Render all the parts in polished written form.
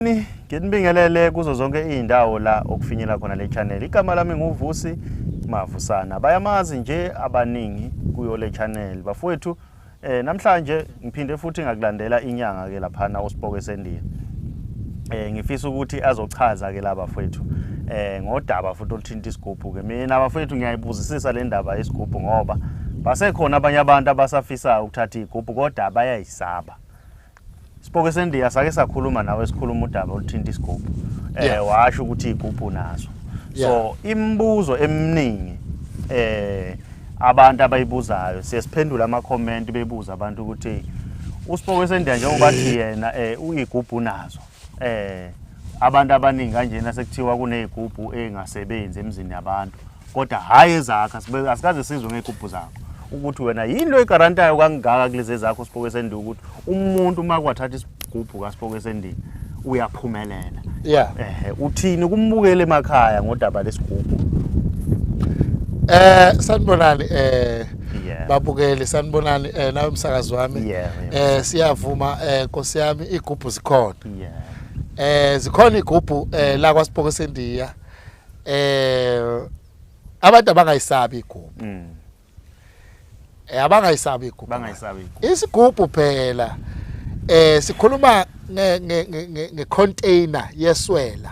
Nginibingelele kuzo zonke izindawo la okufinyela khona le channel. Igama lami nguVusi Mavusana. Bayamazi nje abaningi kuyo le channel. Bafowethu namhlanje ngiphinde futhi ngakulandela inyanga ke laphana uSipoko esendiya. Ngifisa ukuthi azochaza ke laba bafowethu ngodaba futhi oluthinta isigubhu ke. Mina bafowethu ngiyayibuzisisa le ndaba yesigubhu ngoba basekhona abanye abantu abasafisa ukuthatha igubhu kodwa bayayisaba. Sipoko esendiya sake sakhuluma nawe sikhuluma udaba oluthinta isigubhu. Washo ukuthi igubhu naso. So imibuzo eminingi abantu abayibuzayo siye siphendule ama comment bebuza abantu ukuthi uSipoko esendiya njengoba thi yena uyigubhu nazo. Abantu abaningi kanjena sekuthiwa kunezigubhu engasebenzi emzini yabantu kodwa hayi ezakho asikaze sizwe ngezigubhu zakho ukuthi wena yini lo egarantayo kangaka kulezi zakho Sipoko esendiya ukuthi umuntu uma kwathatha isigubhu kaSipoko esendiya uyaphumelela. Uthini kumbukele emakhaya ngodaba lesigubhu? Sanibonani babukeli, sanibonani nawe umsakazi wami. Siyavuma Nkosi yami, igubhu zikhona. Zikhona igubhu la kwaSipoko esendiya. Abantu abangayisabi igubhu. Abangayisabi igubhu. Bangayisabi igubhu. Isigubhu phela sikhuluma nge container yeswela.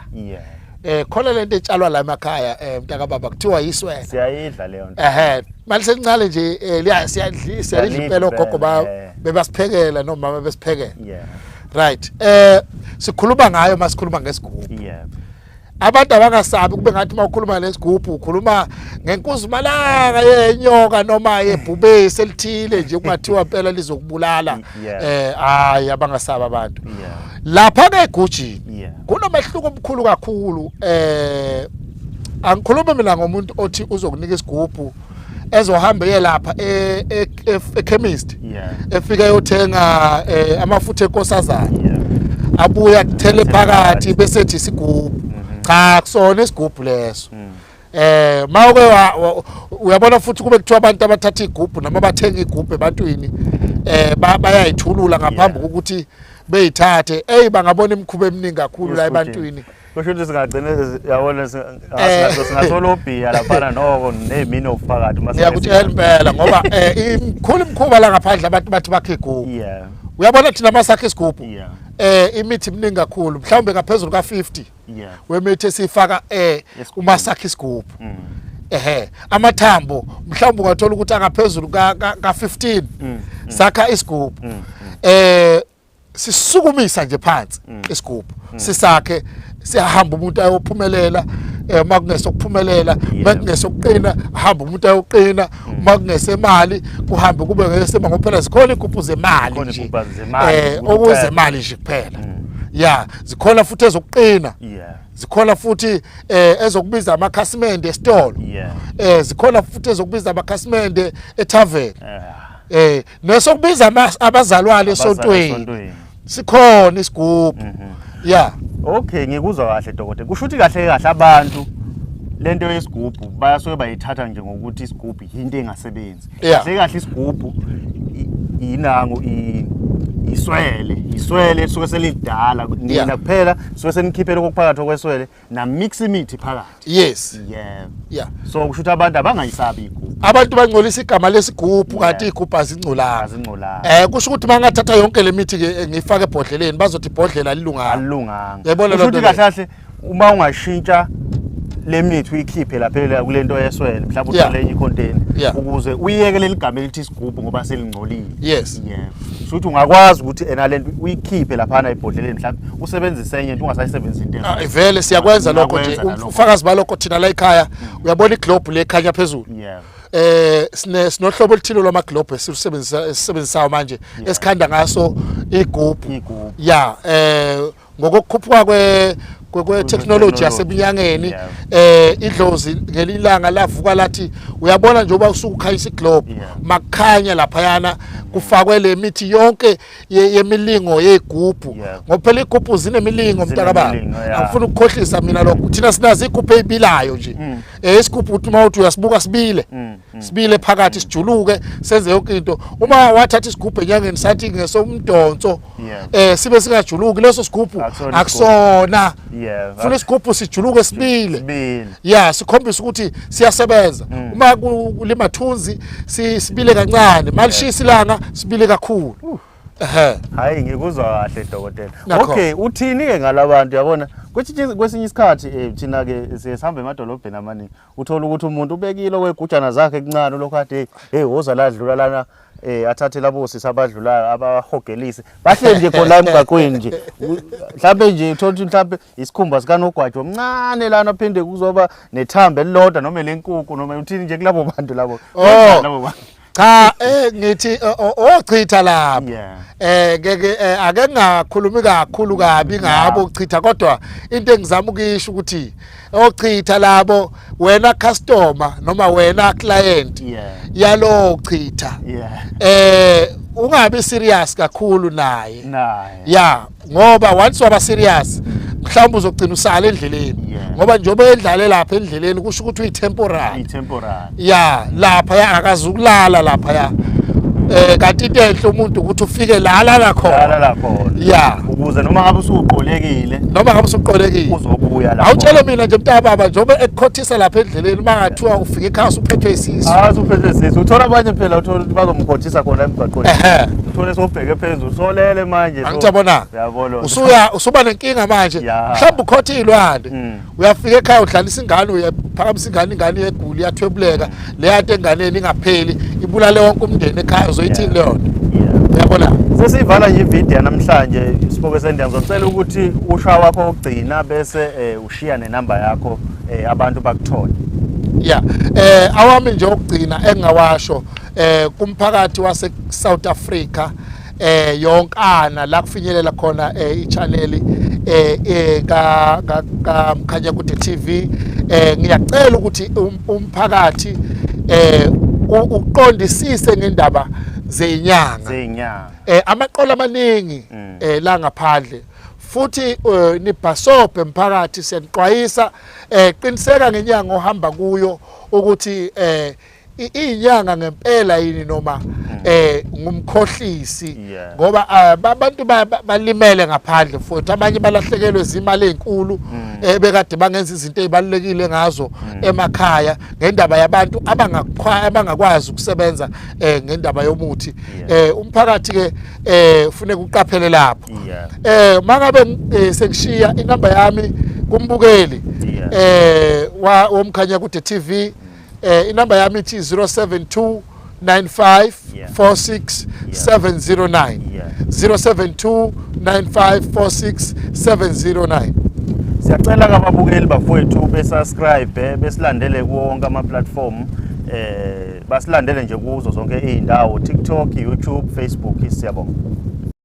Khona lento etshalwa la emakhaya mntaka baba kuthiwa yiswela. Siyayidla leyo nto. Manje selincane nje siyadlisa siyalidla impela ogogo bebasiphekela nomama besiphekela. Right. Sikhuluma ngayo masikhuluma ngesigubhu. Abantu abangasabi kube ngathi mawukhuluma lesigubhu ukhuluma ngenkuzimalanga yenyoka noma yebhubesi elithile nje kungathiwa impela lizokubulala. Hayi abangasabi abantu. Lapha ke egujini kunomehluko omkhulu kakhulu. Angikhulumi mina ngomuntu othi uzokunika isigubhu ezohamba eye lapha e-chemist efika eyothenga amafutha enkosazana abuya kuthele phakathi bese ethi isigubhu. Cha, kusona isigubhu leso. Mawuke uyabona futhi kube kuthiwa abantu abathatha igubhu noma bathenga igubhu ebantwini bayayithulula ngaphambi kokuthi beyithathe. Ey bangabona imikhuba eminingi kakhulu la ebantwini. Kusho ukuthi singagcina yabona singathola obhiya laphana noko nemino phakathi mase. Ngiyakutshela impela ngoba imkhulu imikhuba la ngaphandle abantu bathi bakhe igubhu. Uyabona thina masakhe isigubhu. Imithi iminingi kakhulu mhlawumbe ngaphezulu ka 50. Wemithi esifaka uma sakhe isigubhu. Amathambo mhlawumbe ungathola ukuthi angaphezulu ka 15 sakha isigubhu. Sisukumisa nje phansi isigubhu sisakhe siyahamba umuntu ayophumelela. Uma kungesokuphumelela, uma kungesokuqina ahamba umuntu ayoqina, uma kungesemali kuhambe kube ngesema ngoba phela zikhona igubhu zemali nje okuzemali nje kuphela. Zikhona futhi ezokuqina. Zikhona futhi ezokubiza amakhasimende esitolo. Zikhona futhi ezokubiza amakhasimende etavern. Nesokubiza abazalwane esontweni. Sikhona isigubhu. Okay, ngikuzwa kahle dokotela. Kusho ukuthi kahle kahle abantu lento yesigubhu bayasuke bayithatha nje ngokuthi isigubhu into engasebenzi. Kahle kahle isigubhu inango iswele, iswele lisuke selidala nina kuphela suke senikhiphele kokuphakathi okweswele na mix imithi phakathi. Yes. So kusho ukuthi abantu abangayisabi igubhu. Abantu bangcolisa igama lesigubhu kanti igubhu azingcolanga. Azingcolanga. Kusho ukuthi mangathatha yonke lemithi ke ngiyifake ebhodleleni bazothi ibhodlela alilunganga. Alilunganga. Yayibona Kusho loo nto ukuthi kahle kahle uma ungashintsha le mithi uyikhiphe lapha kulento yeswele mhlawumbe uthole enye icontainer ukuze uyeke leli gama elithi isigubhu ngoba selingcolile. Kusho ukuthi ungakwazi ukuthi ena lento uyikhiphe laphana ebhodleleni mhlawumbe usebenzise enye into ungasayisebenzisi into. Vele siyakwenza lokho nje. Ufakazi balokho thina la ekhaya uyabona iglobe le ekhanya phezulu. Sinohlobo oluthile lwamaglobe esilusebenzisa esisebenzisayo manje esikhanda ngaso igubhu. Ngokukhuphuka kwe technology yasebunyangeni idlozi ngelilanga lavuka lathi uyabona njengoba usuke ukhanyisa iglobe makukhanya laphayana kufakwe le mithi yonke yemilingo yegubhu ngoba phela igubhu zinemilingo mntakababa. Angifuni ukukhohlisa mina lokho, thina sinazo igubhu ezibilayo nje. Isigubhu uthi uma uthi uyasibuka sibile, sibile phakathi, sijuluke, senze yonke into. Uma wathatha isigubhu enyangeni sathi ngesomdonso, sibe singajuluki leso sigubhu, Akusona. Akusona. Funa isigubhu sijuluke, sibile. Sibili. Ya, sikhombisa ukuthi siyasebenza. Uma kulimathunzi sibile kancane, malishisa ilanga sibile kakhulu, ehe. Hayi, ngikuzwa kahle, dokotela. Nakho. Okay, uthini ke ngalabantu, yabona? Kwesinye isikhathi thina ke siye sihambe emadolobheni amaningi. Uthola ukuthi umuntu ubekile okwegujana zakhe kuncane lokho ade hey woza la dlula lana, athathe labo sisi abadlulayo abahogelise. Bahleli nje khona la emgaqweni nje. Mhlambe nje uthola ukuthi mhlambe isikhumba sikanogwajo omncane lana, phinde kuzoba nethambo elilodwa noma lenkukhu, noma uthini nje kulabo bantu labo? Oh. Labo bantu. Cha, ngithi ochitha lapho. Ngeke ake ngingakhulumi kakhulu kabi ngabo uchitha, kodwa into engizama ukuyisho ukuthi ochitha labo, wena customer noma wena client yalo chitha, ungabi serious kakhulu naye. Naye. Ya, ngoba once waba serious mhlawumbe uzogcina usala endleleni, ngoba njengoba edlale lapha endleleni kusho ukuthi uyi-temporary. I-temporary. Ya, lapha ya akazukulala lapha ya, kanti into enhle umuntu ukuthi ufike la lala khona. Lala khona. Ya. Ukuze noma ngabe usuqolekile, noma ngabe usuqolekile, uzobuya lapho. Awutshele mina nje, mntakababa, njengoba ekukhothisa lapha endleleni, uma ngathiwa ufika ekhaya usuphethwe isisu. Ah, usuphethwe isisu. Uthola abanye phela, uthola ukuthi bazomkhothisa khona emgwaqweni. Uthole sowubheke phezulu, solele manje. Angithi yabona? Uyabona. Usuya usuba nenkinga manje. Mhlawumbe ukhotha iy'lwane, uyafika ekhaya udlalisa ingane, uyaphakamisa ingane, ingane iyegula, iyathwebuleka, leya nto enganeni ingapheli ibulale wonke umndeni ekhaya, uzoyithini leyo nto? Uyabona? Sesivala nje ividiyo yanamhlanje, Sipoke Sendiya. Ngizocela ukuthi usha wakho wokugcina bese ushiya nenamba yakho, abantu bakuthole. Ya, awami nje okugcina engawasho kumphakathi wase South Africa yonkana la kufinyelela khona i-channel ka ka Mkhanyakude TV, ngiyacela ukuthi umphakathi uqondisise ngendaba zenyanga. Zenyanga. Amaqola amaningi la ngaphandle futhi, nibhasobhe mphakathi, siyanixwayisa, qiniseka ngenyanga ohamba kuyo ukuthi iyinyanga ngempela yini noma ngumkhohlisi, ngoba abantu balimele ngaphandle futhi abanye balahlekelwe izimali ezinkulu ebekade bangenza izinto ezibalulekile ngazo emakhaya ngendaba yabantu abangakwazi ukusebenza ngendaba yomuthi. Umphakathi ke ufuneka uqaphele lapho. Mangabe sengishiya inamba yami kumbukeli woMkhanyakude TV, inamba yami ithi 072 95 46 709, 072 95 46 709. Siyacela kababukeli bafowethu besubscribe, besilandele kuwo wonke ama platform, basilandele nje kuzo zonke izindawo, TikTok, YouTube, Facebook. Siyabonga.